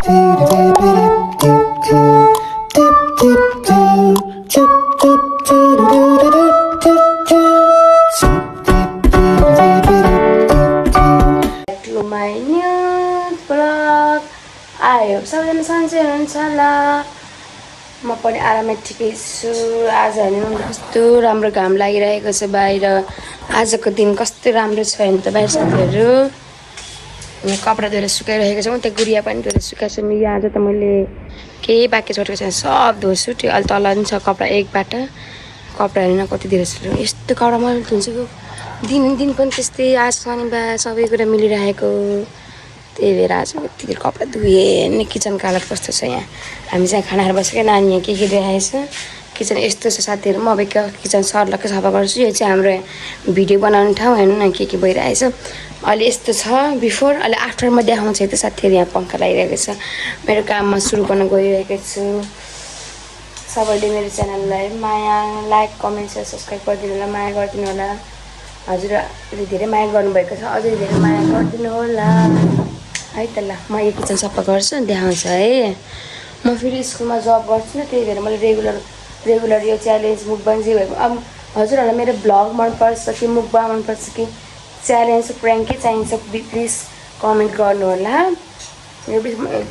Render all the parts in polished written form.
My new vlog. I hope सबैजना सन्चै हुनुहुन्छ होला। म पनि आरामै ठिकै छु। आज हेर्नु कस्तो राम्रो घाम लागिरहेको छ बाहिर। आजको दिन कस्तो राम्रो छ हेर्नु त बाहिर साथीहरू। कपडा धोएर सुकाइरहेको छु। त्यहाँ गुडिया पनि धोएर सुकाएको छु। मेरो आज त मैले केही बाँकी छोडेको छैन, सब धोछु। त्यो अलि तल पनि छ कपडा एकबाट। कपडा हेर्न कति धेरै छ। यस्तो कपडा मैले धुन्छु दिन पनि त्यस्तै। आज शनिबार सबै कुरा मिलिरहेको, त्यही भएर आज यति धेरै कपडा धुएँ। हेर्ने किचनको हालत कस्तो छ यहाँ। हामी चाहिँ खाना खाएर बसेको नानी यहाँ के देखाएछ। किचन यस्तो छ साथीहरू। म अब किचन सर्लक्कै सफा गर्छु। यो चाहिँ हाम्रो भिडियो बनाउने ठाउँ हेर्नु न के भइरहेछ। अहिले यस्तो छ बिफोर, अहिले आफ्टरमा देखाउँछ है त साथीहरू। यहाँ पङ्खा लागिरहेको छ। मेरो काममा सुरु गर्न गइरहेको छु। सबैले मेरो च्यानललाई माया लाइक कमेन्ट सेयर सब्सक्राइब गरिदिनु होला, माया गरिदिनु होला। हजुरले धेरै माया गर्नुभएको छ, अझै धेरै माया गरिदिनु होला है त। ल म यो किचन सफा गर्छु, देखाउँछ है। म फेरि स्कुलमा जब गर्छु नि, त्यही भएर मैले रेगुलर यो च्यालेन्ज मुकबाङ जे भएको। अब हजुरहरूलाई मेरो भ्लग मनपर्छ कि मुकबाङ मनपर्छ कि च्यालेन्ज प्र्याङ्कै चाहिन्छ प्लिज कमेन्ट गर्नु होला।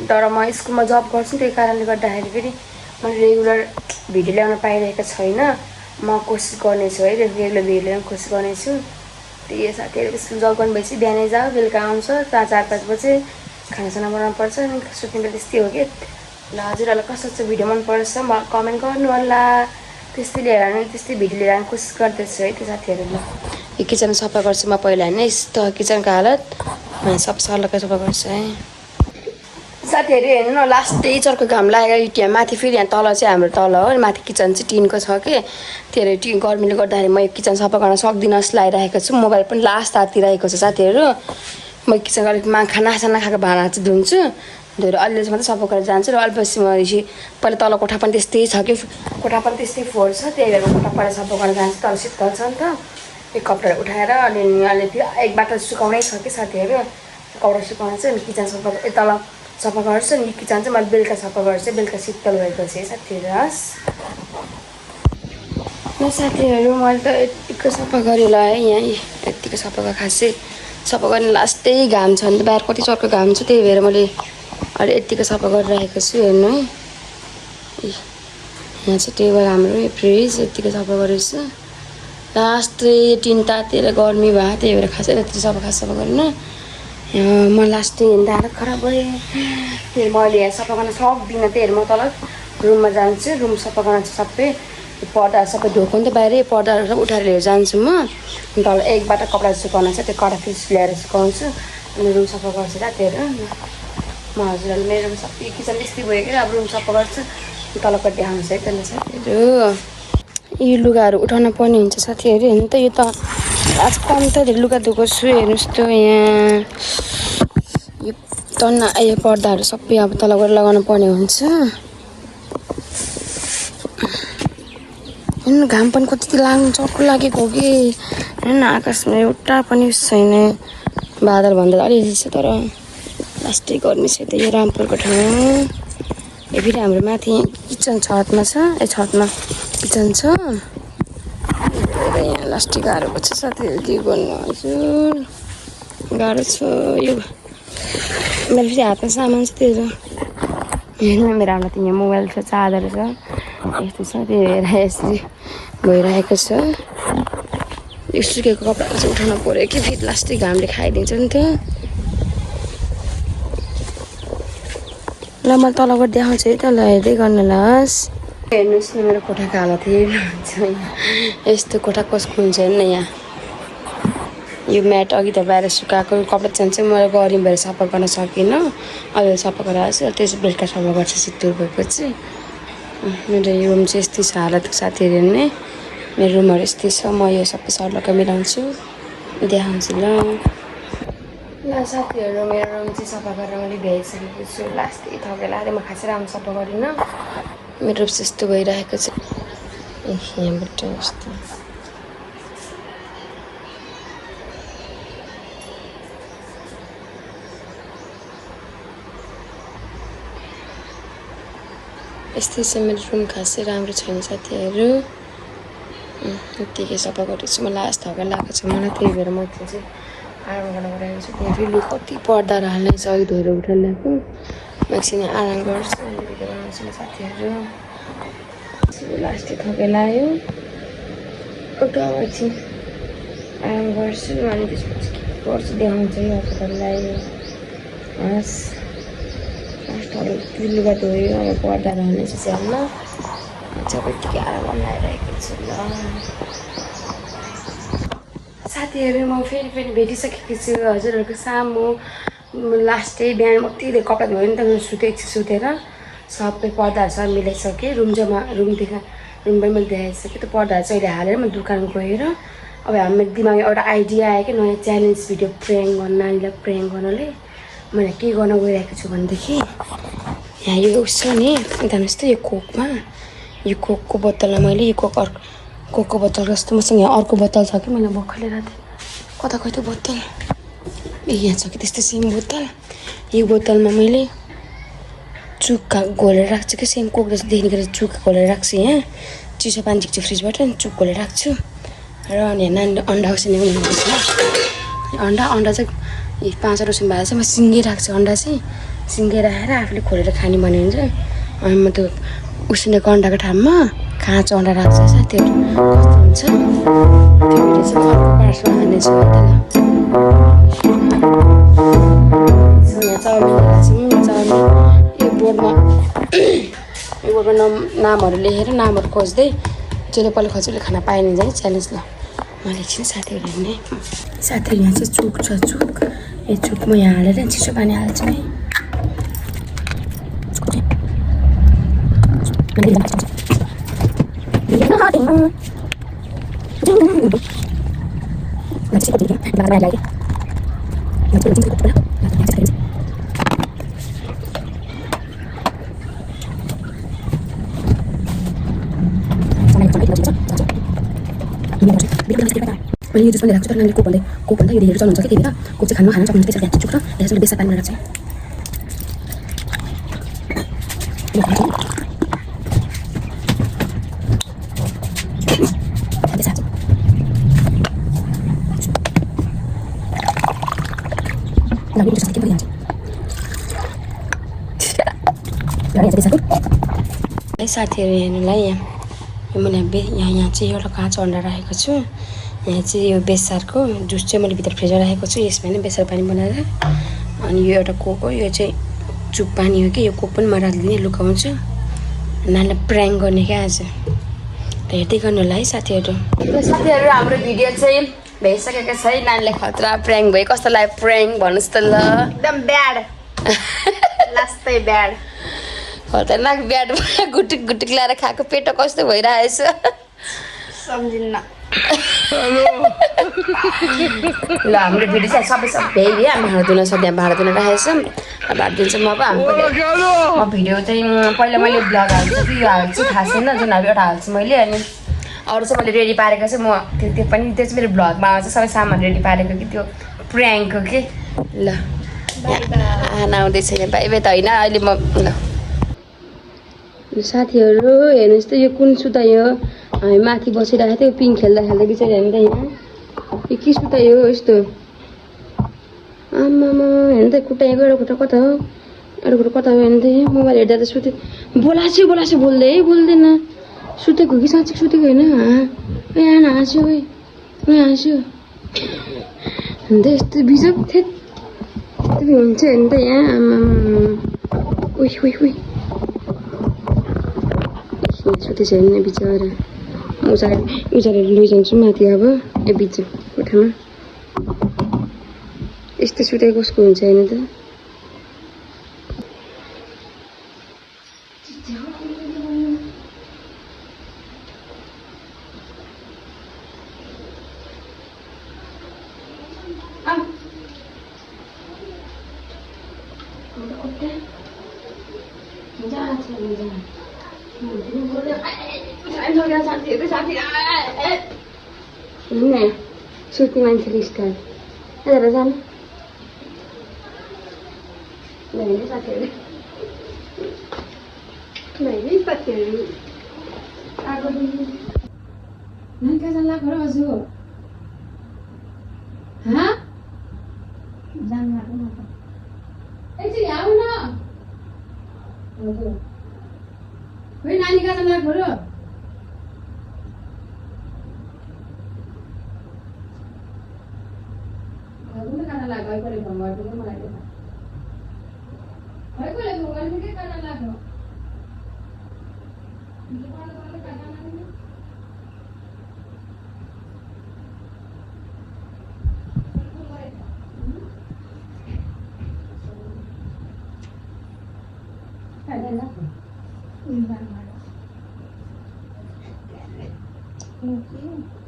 तर म स्कुलमा जब गर्छु त्यही कारणले गर्दाखेरि फेरि मैले रेगुलर भिडियो ल्याउन पाइरहेको छैन। म कोसिस गर्नेछु है, रेगुलर भिडियो ल्याउन कोसिस गर्नेछु। त्यही साथीहरू स्कुल जब गर्नु भएपछि बिहानै जाऊ, बेलुका आउँछ 4-5 बजे खानासाना बनाउनु पर्छ। अनि सुत्ने बेला त्यस्तै हो कि। ल हजुरहरूलाई कस्तो छ भिडियो मनपर्छ म कमेन्ट गर्नु होला। त्यस्तै भिडियो लिएर आउने कोसिस गर्दैछु है त्यो साथीहरू। ल यो किचन सफा गर्छु म पहिला होइन। यस्तो किचनको हालत सब सर्लक्कै सफा गर्छु है साथीहरू। हेर्नु न लास्टै चर्को घाम लागेर यहाँ माथि फेरि यहाँ तल चाहिँ हाम्रो तल हो, माथि किचन चाहिँ टिनको छ कि। त्यही भएर गर्मीले गर्दाखेरि म यो किचन सफा गर्न सक्दिनँ जस्तो लागिरहेको छु। मोबाइल पनि लास्ट तातिरहेको छ साथीहरू। म किचनको अलिक खानासाना खाएको भाँडा चाहिँ धुन्छु, धोएर अलिअलि मात्रै सफा गरेर जान्छु। र अलिपछि म पहिला तल कोठा पनि त्यस्तै छ कि, कोठा पनि त्यस्तै फोहोर छ। त्यही भएर कोठा पहिला सफा गर्न जान्छु, तल शीतल छ नि त। एक कपडा उठाएर अलि फेरि एक बाटो सुकाउनै छ कि साथीहरू। कपडा सुकाउनु चाहिँ किचन सफा तल सफा गर्छु। अनि किचन चाहिँ मैले बेलुका सफा गर्छु, बेलुका शीतल भएपछि है साथीहरू। हस् ल साथीहरू मैले त यत्तिको सफा गरेँ ल है। यहाँ यत्तिको सफा गरेँ, खासै सफा गर्ने लास्टै घाम छ नि त बाहिर, कति चर्को घाम छ। त्यही भएर मैले अहिले यत्तिको सफा गरिरहेको छु हेर्नु है। यहाँ चाहिँ टेबल हाम्रो फ्रिज यत्तिको सफा गरेछु। लास्टै टिन तातेर गर्मी भयो, त्यही भएर खासै यति सफा गरेन। म लास्टै हिँड्दा हालत खराब भएँ। फेरि मैले यहाँ सफा गर्न सक्दिनँ, त्यही भएर म तल रुममा जान्छु। रुम सफा गर्न चाहिँ सबै पर्दाहरू सबै धोएको नि त बाहिरै, पर्दाहरू सब उठाएर लिएर जान्छु म। तल एकबाट कपडा सुकाउन छ, त्यो कडा फिस ल्याएर सुकाउँछु। अनि रुम सफा गर्छु रातिहरू। म हजुरहरूले मेरो रुम सबै किचन यस्तै भयो कि अब रुम सफा गर्छु। तलको देखाउँछ है त्यसले साथीहरू। यो लुगाहरू उठाउन पर्ने हुन्छ साथीहरू। हेर्नु त यो त आज कम त धेरै लुगा धोएको छु। हेर्नुहोस् त यहाँ यो यो पर्दाहरू सबै अब तल गएर लगाउनु पर्ने हुन्छ। हेर्नु घाम पनि कति लाग्नु चर्को लागेको हो कि। हेर्नु आकाशमा एउटा पनि छैन, बादल भन्दा अलिअलि छ तर लास्टै गर्मी छ। त यो रामपुरको ठाउँ। यो फेरि हाम्रो माथि किचन छतमा छ, छतमा किचन छ। यहाँ लास्टै गाह्रो छ साथीहरू, के गर्नु हजुर गाह्रो छ। यो मेरो फेरि हातमा सामान छ त्यही हो। हेर्नु मेरो हातमा त यहाँ मोबाइल छ, चार्जर छ, यस्तो छ। त्यही भएर यसरी भइरहेको छ। यो सुकेको कपडाहरू चाहिँ उठाउनु पऱ्यो कि फेरि लास्टै घामले खाइदिन्छ नि त। ल मैले तल गएर देखाउँछु है त, ल हेर्दै गर्नु ल। हस् हेर्नुहोस् न मेरो कोठाको हालत हेर्नुहुन्छ। यस्तो कोठा कसको हुन्छ हेर्नु यहाँ। यो म्याट अघि त बाहिर सुकाएको कपडा चाहिँ मैले गरम भएर सफा गर्न सकिनँ। अहिले सफा गरेर आएको त्यसो बेलुका सफा गर्छु शीतल भएपछि। मेरो यो रुम चाहिँ यस्तै छ हालत साथीहरू। हेर्ने मेरो रुमहरू यस्तै छ। म यो सबै सर्लक्कै मिलाउँछु, देखाउँछु ल। ल साथीहरू मेरो रुम चाहिँ सफा गरेर मैले भ्याइसकेको छु। लास्टै थकेर आएर म खासै राम्रो सफा गरिनँ। मेरो रुम चाहिँ यस्तो भइरहेको छ। यहाँबाट यस्तो यस्तै छ मेरो रुम खासै राम्रो छैन साथीहरू। यत्तिकै सफा गर्दैछु। मलाई लास्ट हगर लागेको छ मलाई, त्यही भएर म चाहिँ आराम गर्न गइरहेको छु। त्यहाँ फेरि कति पर्दाहरू हाल्ने छ, अघि धोएर उठाएर ल्याएको। म एकछिन आराम गर्छु अनि भिडियो बनाउँछु नि साथीहरू। लास्टै थके लाग्यो, एकछिन आराम गर्छु अनि त्यसपछि के गर्छु देखाउँछु है हजुरहरूलाई। हस् लास्टहरू लुगा धोयो, अब पर्दाहरू हाल्ने छ स्याहारमा। जब यत्तिकै आराम गर्न आइरहेको छु ल साथीहरू। म फेरि भेटिसकेको छु हजुरहरूको सामु। लास्टै बिहान कति धेरै कपडा धोयो नि त, एकछिन सुतेर सबै पर्दाहरू सब मिलाइसकेँ। रुम पनि मैले देखाइसकेँ। त्यो पर्दाहरू चाहिँ अहिले हालेर म दोकान गएर अब हाम्रो दिमागमा एउटा आइडिया आयो कि नयाँ च्यालेन्ज भिडियो प्र्याङ्क गर्न, नानीलाई प्र्याङ्क गर्नले। मैले के गर्न गइरहेको छु भनेदेखि यहाँ यो उस छ नि, हेर्नुहोस् त यो कोकमा, यो कोकको बोतलमा मैले यो कोकको बोतल जस्तो मसँग यहाँ अर्को बोतल छ कि मैले भर्खर लिएर थिएँ। कता खै त्यो बोतल, यहाँ छ कि त्यस्तो सेम बोतल। यो बोतलमा मैले चुक्का घोलेर राख्छु कि सेम कोक जस्तो देख्ने गरेर चुक्का घोलेर राख्छु। यहाँ चिसो पानी झिक्छु फ्रिजबाट अनि चुक घोलेर राख्छु। र अनि नानीले अन्डा उसिनेको अन्डा चाहिँ 5 रोसिन भएर चाहिँ म सिँगै राख्छु। अन्डा चाहिँ सिँगै राखेर आफूले खोलेर खाने भन्यो भने चाहिँ अनि म त्यो उसिनेको अन्डाको ठाउँमा काँचो अन्डा राख्छु साथीहरू। कस्तो हुन्छ त्यो भिडियो चाहिँ अर्को पार्टमा हाल्नेछु है त ल। यहाँ चाउमिन राख्छौँ। चाउमिन यो बोर्डमा नामहरू लेखेर नामहरू खोज्दै जसले पहिला खोज्छ उसले खाना पाइने चाहिँ च्यालेन्ज। ल मैले एकछिन साथीहरू हेर्ने। साथीहरू यहाँ चाहिँ चुक छ, चुक यो चुक म यहाँ हालेर चिसो पानी हाल्छु है। मैले यो जुस पनि राख्छु तर नानीले कोक भन्दा यो धेरै चल्नुहुन्छ कि त्यही भएर कोक चाहिँ खान सक्नुहुन्छ। त्यसरी राख्छु चुक र त्यसरी बेसा पानीमा राख्छु। साथीहरू हेर्नुलाई यहाँ मैले यहाँ चाहिँ एउटा काँचो अन्डा राखेको छु। यहाँ चाहिँ यो बेसारको जुस चाहिँ मैले भित्र फ्रिजमा राखेको छु। यसमा नै बेसार पानी बनाएर अनि यो एउटा कोक हो, यो चाहिँ चुक पानी हो कि यो कोक पनि म राखिदिने लुकाउँछु। नानीलाई प्र्याङ्क गर्ने क्या आज, त हेर्दै गर्नु होला है साथीहरू। साथीहरू हाम्रो भिडियो चाहिँ भइसकेको छ है। नानीलाई खतरा प्र्याङ्क भयो। कस्तो लाग्यो प्र्याङ्क भन्नुहोस् त ल। एकदम ब्याड लास्टै ब्याड खतरनाक ब्याड गुटिक गुटिक ल्याएर खाएको पेट कस्तो भइरहेछ सम्झिन्न। ल हाम्रो भिडियो चाहिँ सबै हामी भाँडा धुन सधैँ भाँडा धुन राखेको छौँ। भाँडा दिन्छ म अब म भिडियो चाहिँ पहिला मैले ब्लग हाल्छु कि यो हाल्छु थाहा छैन। जुन अब एउटा हाल्छु मैले अनि अरू चाहिँ मैले रेडी पारेको चाहिँ म त्यो पनि त्यो चाहिँ मेरो ब्लगमा आउँछ। सबै सामान रेडी पारेको कि त्यो प्र्याङ्क हो कि। ल खाना आउँदैछ यहाँ बाई बाई त होइन अहिले म ल साथीहरू हेर्नुहोस् त यो कुन सुतायो। हामी माथि बसिरहेको थियो पिङ खेल्दा खेल्दा बिचरा हेर्नु त यहाँ यो के सुतायो यस्तो। आम्मामा हेर्नु त खुट्टा एउटा खुट्टा कता हो एउटा खुट्टा कता हो हेर्नु त यहाँ मोबाइल हेर्दा त सुत्यो। बोलाछु बोल्दैन सुतेको कि साँच्चै सुतेको होइन। यहाँ हाँस्यो हाँस्यो अन्त यस्तो बिजक थियो हुन्छ हेर्नु त यहाँ आम्मामा उही सुतेछ हेर्नु बिचरा। उचालेर लैजान्छु माथि अब ए बिच कोठामा। यस्तो सुतेको कसको हुन्छ हेर्नु त। सुत्ने मान्छेले स्टाइल यता जानु साथीहरू Này bật cái à có đi nãy cái dân lạc đó chưa hả Giang lạc nó ấy chị áo nó với nãy cái dân lạc đó cũng cái dân lạc gọi cái gì gọi cái mà lại được gọi cái gì gọi cái dân lạc đó Giang lạc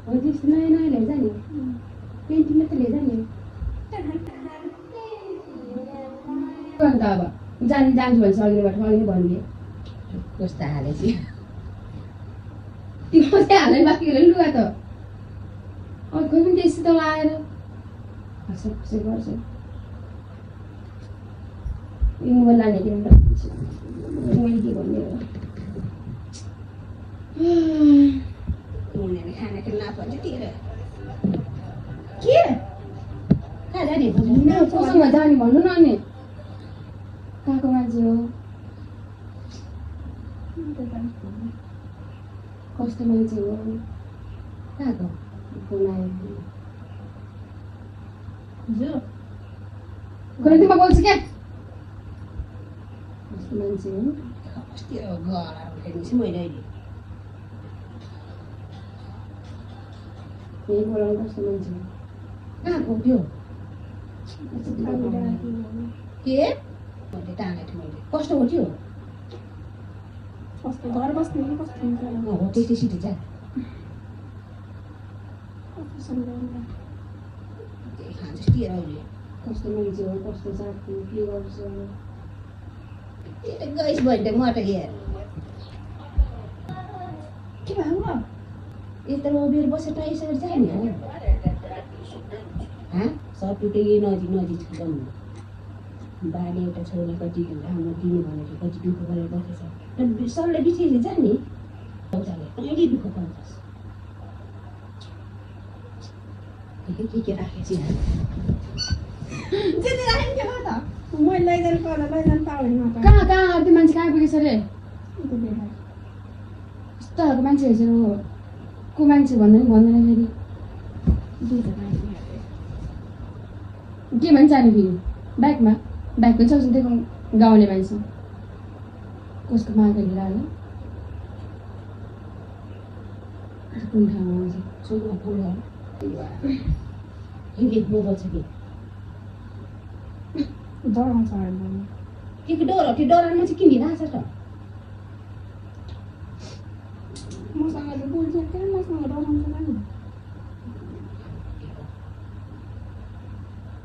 और जिस नए नए ले जाने painting में तो ले जाने कौन था अब जान जान जुआल साल के बाद वाले ने बन गए कुछ हाले छि त्यो चाहिँ हालै बाँकी होला नि लुगा त अब खोइ पनि त्यस्तो त लाएर हस्छ खुसी गर्छ यो मोबाइल लाने कि मैले के भन्ने हो उनीहरुले खाना किन नपर्छ तिरो के कहाँ जाने कोसँग जाने भन्नु न अनि कहाँको मान्छे हो कस्तो मान्छे हो कहाँको बोलायो जो गल्तीमा बोल्छु क्या कस्तो मान्छे हो अस्ति गला उठेपछि मैले अहिले यही बोलाउनु कस्तो मान्छे हो कहाँको त्यो के मैले तानेको थिएँ मैले कस्तो हो त्यो कस्तो घर बस्ने कि कस्तो हुन्छ हो त्यस्तै सिधै जा त्यही खान्छ तिरो अहिले कस्तो मान्छे हो कस्तो जातको के गर्छ त्यो त गइस भने त म त हेर के भयो यत्रो बेर बसेर यसरी जाने हो सबै त्यही नजिक नजिक छ जाउँ बाले एउटा छोरीलाई कति राम्रो दिनु भनेको कति दुःख गरेर बसेछ र सरले बिछेले जाने औजाले कहिले दुःख पाउँछस् के राखेको छु मैले लैजानु पर्दा लैजानु पाउने कहाँ कहाँ त्यो मान्छे कहाँ पुगेछ अरे कस्तो खालको मान्छे रहेछ हो को मान्छे भन्दैन फेरि के भन्छ अनि फेरि ब्यागमा ब्याग पनि सक्छ त्यो गाउँले मान्छे कसको माग लिएर होला कुन ठाउँमा आउँछ सोध्नु फोन हिँडी मोबाइल छ कि डराउँछ के डर हो त्यो डराउनु चाहिँ किन हिँडाएको छ त मसँग त बोल्छ क्या मसँग डराउँछ नि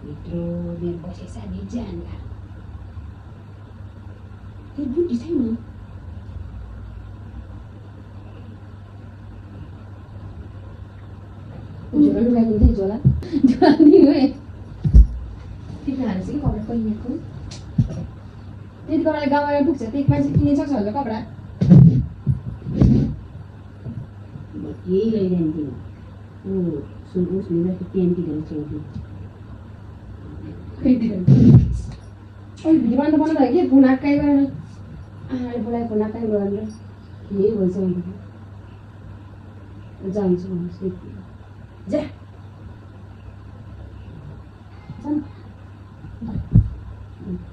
यत्रो बेर बसेछ नि जान्ला त्यो बुद्धि छैन झोला लुगा किन्दै झोला झोला दिनु है टिप्न हालेछ कि कपडा पहिलेको त्यति कपडा गाउँमा पुग्छ त्यति मान्छे किन्न सक्छ होला कपडा यही लैजान्थेन ऊ सुन उसले राखेको पेन्टी गरेर चौथी भिडियो बन्द बनाउँदा कि फोन आक्काइ गरेर आमाले बोलायो फोन आक्काइ गरेर यही भन्छ जान्छु भन्नुहोस् जा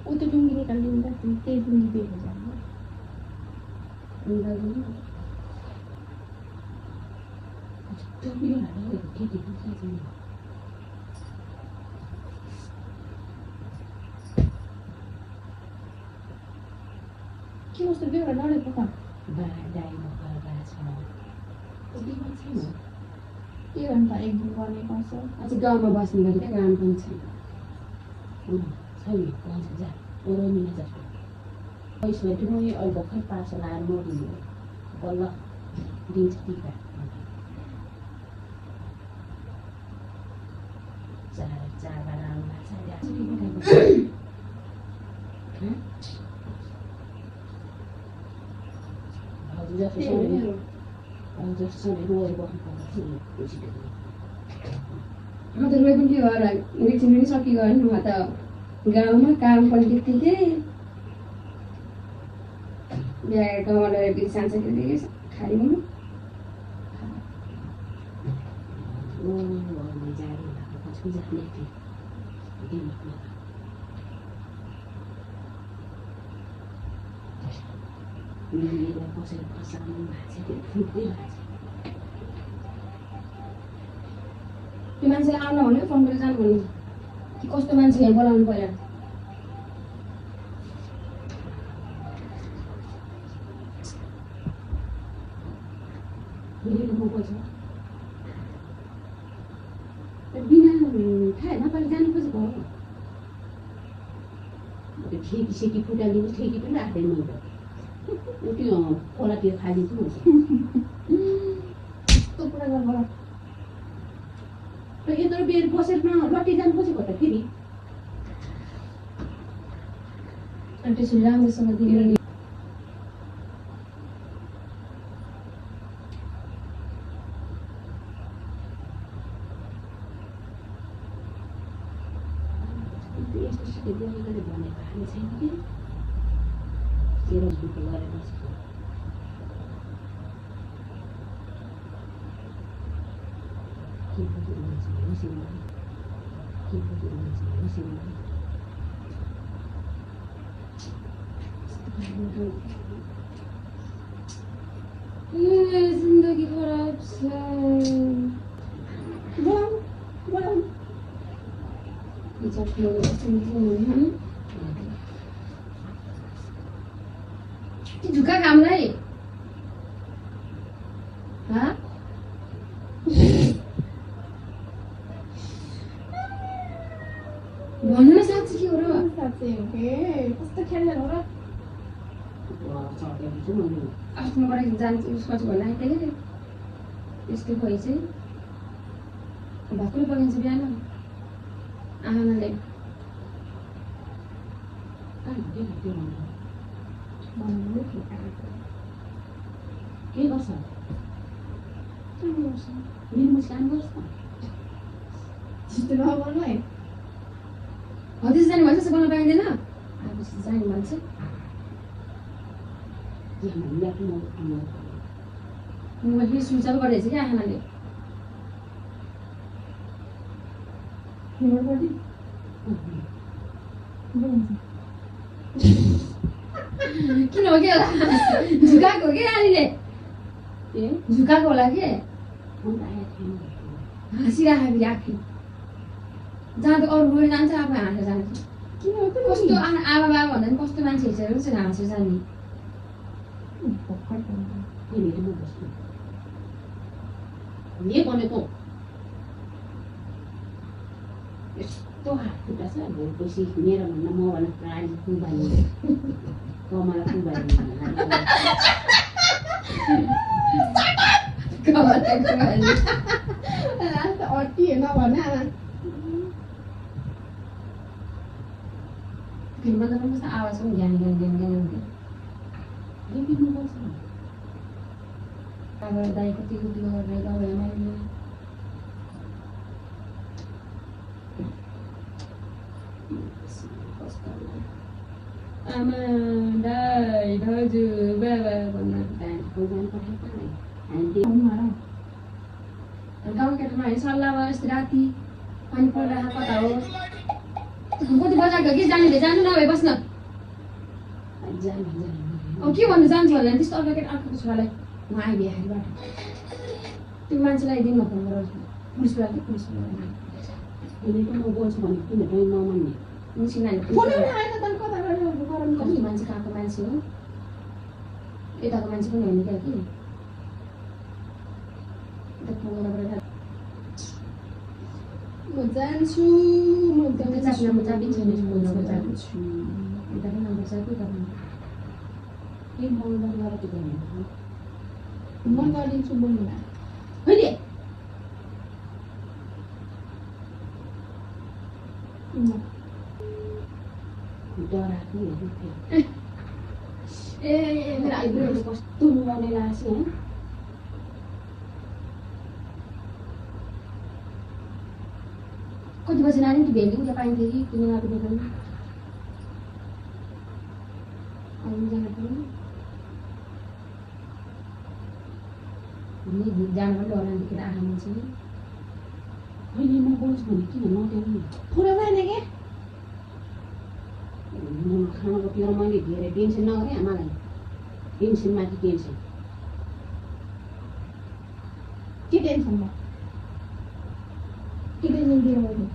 ऊ त्यो डुङ्गी निकालिदिनु त त्यही डुङ्गी बेर जानु के कस्तो बेहोरा लडेको त के गर्नु त एक दिन गर्ने पर्छ अझै गाउँमा बस्ने गरी क्या काम पनि छैन जा ओरोमिना जस्तो पैसा त्यो मैले अहिले भर्खर पार्सल आएर नदिनु बल्ल दिन्छ टिका चाडबाड आउनु लाग्छ जस्तो सधैँ जस्तो सधैँ रोएर बस्नु पर्छ म त रोइ पनि के भएर एकछिन पनि सकियो होइन म त गाउँमा काम पनि देख्थेँ बिहा गाउँमा लगेर बिस सानसानो खाली हुनु जाने पछि जाने थिएँ कसरी फसाउनु भएको छ त्यो फुट्दै भएको छ त्यो मान्छेले आउन भने फोन गरेर जानु भन्नु कि कस्तो मान्छे यहाँ बोलाउनु पर्यो बिना थाहा नपाली जानु खोजेको हो त्यो ठेकी सेकी फुटालिनु ठेकी पनि राख्दैन मैले त्यो खोलातिर खाली पनि हुन्छ कस्तो कुरा गर्नु र यत्रो बेर बसेर लट्टी जानु खोजेको त फेरि अनि त्यसरी राम्रोसँग दिनु यस्तो सिकेर भने खाने छैन कि तेरो दुःख गरेर बस्छु के जिन्दगी खराब छ झुका कामलाई भन्नु न साँच्ची के हो र साँच्चै हो के कस्तो खेल्ने हो र आफ्नोबाट जान्छ उसको भन्दा आइपुग्यो यस्तो भइ चाहिँ भक्कुरी पकाइन्छ बिहान आमाले के गर्छ निर्मुस काम गर्छ छिटो नगर्नु है हदिस जाने भन्छ गर्न पाइँदैन आएपछि जाने भन्छ मोबाइल स्विच अफ गरेछ क्या आमाले किन हो क्या झुकाएको हो कि नानीले झुकाएको होला के हाँसिरहेको फेरि आखी जहाँ त अरू रोएर जान्छ आफू हाँसेर जान्छ कस्तो आमा बाबा भन्दा पनि कस्तो मान्छे हेरेर चाहिँ हाँसेर जाने भनेको यस्तो हात खुट्टा छ भोलिपछि मेरो भन्दा म भन्दा प्राणी कुबाइने कमला कुबाइने अटी नभन आवाज पनि ज्ञान ज्ञान ज्ञान ज्ञान अब दाइ कति कति गरेर दबाईमा आमा दाइ दाजु बाबा भन्न गाउँ केटामा है सल्लाह भयो यस्तो राति पानी परिरहेको कता हो कति बजाएको कि जाने जानु नभए बस्न अब के भन्नु जान्छ होला त्यस्तो अर्को केटा अर्को छोरालाई म आइबिहारीबाट त्यो मान्छेलाई दिनमा फोन गरेर पुलिसबाट कि पुलिसबाट म बोल्छु भने किन नमान्ने कति मान्छे कहाँको मान्छे हो यताको मान्छे पनि होइन क्या कि म जान्छु म जान्छु म गरिदिन्छु बोल्नु डराएको मेरो आइब्रोहरू कस्तो मिलाउने लाग्छ है कति बजी नानी भेन्डी उता पाइन्थ्यो कि किन आएको दोकानमा जानु पनि डर नानीखेर आँखा मान्छे अहिले नबोल्छ भने किन नदेऊ पुरा भएन क्या खानाको पिएर मैले धेरै टेन्सन नगरेँ आमालाई टेन्सनमाथि टेन्सन के टेन्सनमा के टेन्सन दिएर मैले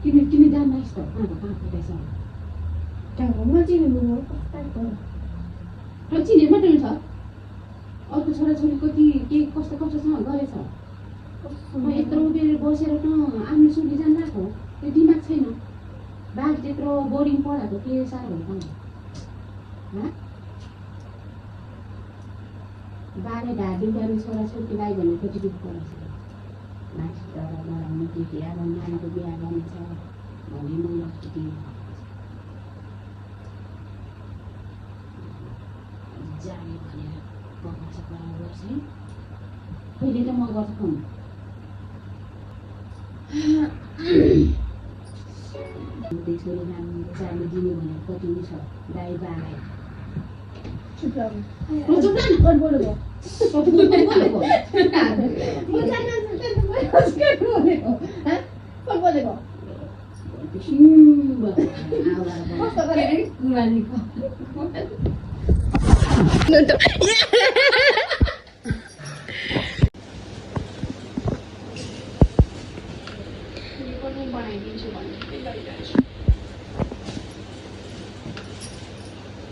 तिमी जान्न यस्तो कहाँ फुटेछ म चिन्नु कस्तो र चिने मात्रै छ अर्को छोराछोरी कति के कस्तो कस्तोसँग गरेछ म यत्रो बेर बसेर त आफ्नो सुली जान्दाको त्यो दिमाग छैन बाघ त्यत्रो बोर्डिङ पढाएको के साह्रो हुन्छ बाले ढाडी गर्ने छोराछोरीको लागि भने कति दुःख परेछ मान्छे तर नराम्रो केटी अब नानीको बिहा गर्ने छ भने मैले केटी जाने भनेर पकाउँछ गर्छ है पहिले त म गर्छु फोन छोरी राम्रो जाने दिने भनेर कति छ दाइ बालाई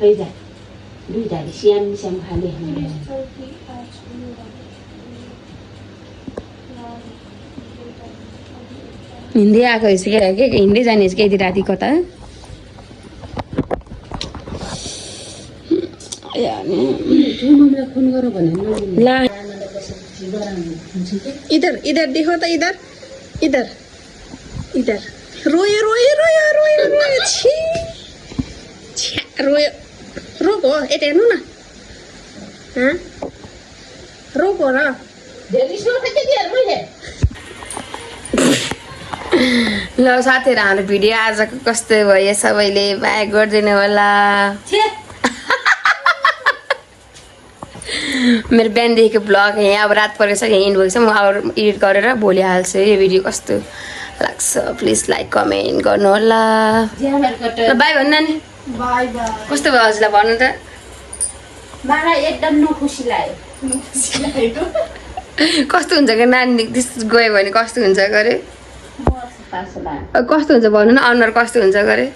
दुईटाले स्याम स्याम खाले हिँड्दै आएको रहेछ क्या के हिँड्दै जाने रहेछ यति राति कता फोन गर भने ला इधर इधर देखो त इधर इधर इधर रोयो रोयो रोयो रोयो रोयो छी रोयो रोको यता हेर्नु न रोको र ल साथीहरू हाम्रो भिडियो आजको कस्तो भयो सबैले बाई गरिदिनु होला मेरो बिहानदेखिको ब्लग यहाँ अब रात परेको छ यहाँ इन्ड भएको छ म अब एडिट गरेर भोलि हाल्छु यो भिडियो कस्तो लाग्छ प्लिज लाइक कमेन्ट गर्नु होला ल बाई भन्नु नानी बाई बाई कस्तो भयो हजुरलाई भन्नु त मलाई एकदम नखुसी लाग्यो कस्तो हुन्छ कि नानी त्यस्तो गयो भने कस्तो हुन्छ गरे कस्तो हुन्छ भन्नु न अनुहार कस्तो हुन्छ गरे